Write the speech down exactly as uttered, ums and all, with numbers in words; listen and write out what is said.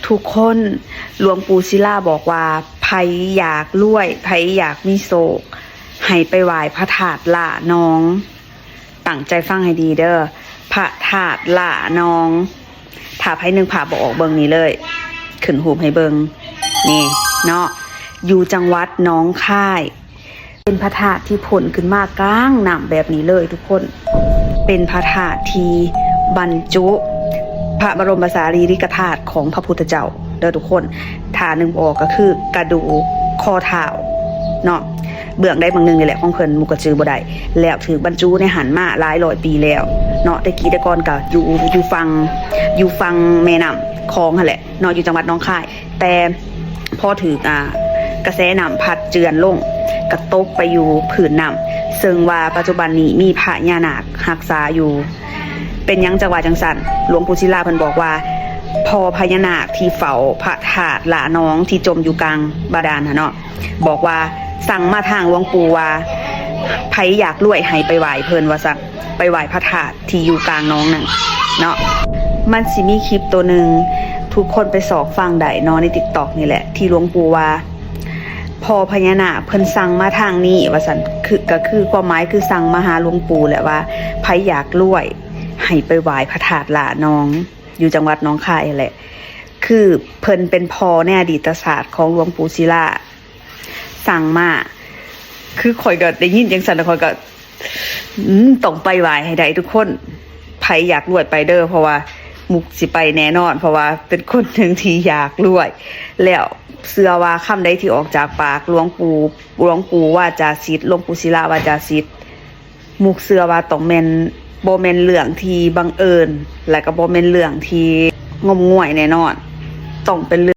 ทุกคน หลวงปู่ศิลาบอกว่า ไผอยากรวย ไผอยากมีโชค ให้ไปไหว้พระธาตุล้านอง ตั้งใจฟังให้ดีเด้อ พระธาตุล้านอง ถ้าไผนึกภาพบ่ออกเบิ่งนี่เลย ขึ้นรูปให้เบิ่ง นี่เนาะ อยู่จังหวัดหนองคาย เป็นพระธาตุที่พ่นขึ้นมากลางน้ำแบบนี้เลยทุกคน เป็นพระธาตุที่บรรจุพระบรมสารีริกธาตุของพระพุทธเจ้าเด้อทุกคน ถ้านึกออกก็คือกระดูกข้อเท้าเนาะ เบื้องใดเบื้องหนึ่งนี่แหละของเพิ่น มุกก็จื่อบ่ได้ แล้วถืกบรรจุในหั้นมาหลายร้อยปีแล้วเนาะ แต่กี้แต่ก่อนก็อยู่ อยู่ฝั่ง อยู่ฝั่งแม่น้ำคองหั้นแหละเนาะ อยู่จังหวัดหนองคาย แต่พอถืก อ่า กระแสน้ำพัดเจือนลง ก็ตกไปอยู่พื้นน้ำ ซึ่งว่าปัจจุบันนี้มีพญานาครักษาอยู่ เป็นหยังจั่งว่าจั่งซั่น หลวงปู่ศิลาเพิ่นบอกว่า พ่อพญานาคที่เฝ้าพระธาตุล้านองที่จมอยู่กลางบาดาลหั้นเนาะ บอกว่าสั่งมาทางหลวงปู่ว่า ไผอยากรวยให้ไปไหว้เพิ่นว่าซั่น ไปไหว้พระธาตุที่อยู่กลางหนองนั่นเนาะ มันสิมีคลิปตัวหนึ่ง ทุกคนไปซอกฟังได้เนาะ ใน ติ๊กต็อก นี่แหละ ที่หลวงปู่ว่า พ่อพญานาคเพิ่นสั่งมาทางนี้ว่าซั่น คือ ก็คือความหมายคือสั่งมาหาหลวงปู่แหละว่า ไผอยากรวยให้ไปไหว้พระธาตุล้านอง อยู่จังหวัดหนองคายแหละ คือเพิ่นเป็นพ่อในอดีตศาสตร์ของหลวงปู่ศิลา สั่งมา คือข้อยก็ได้ยินจังซั่นแล้วข้อยก็ อืม ต้องไปไหว้ให้ได้ทุกคน ไผอยากรวยไปเด้อ เพราะว่ามุกสิไปแน่นอน เพราะว่าเป็นคนหนึ่งที่อยากรวย แล้วเชื่อว่าคำใดที่ออกจากปากหลวงปู่ หลวงปู่วาจาสิทธิ์ หลวงปู่ศิลาวาจาสิทธิ์ มุกเชื่อว่าต้องแม่น บ่แม่นเรื่องที่บังเอิญ และก็บ่แม่นเรื่องที่งมงวยแน่นอน ต้องเป็นเรื่อง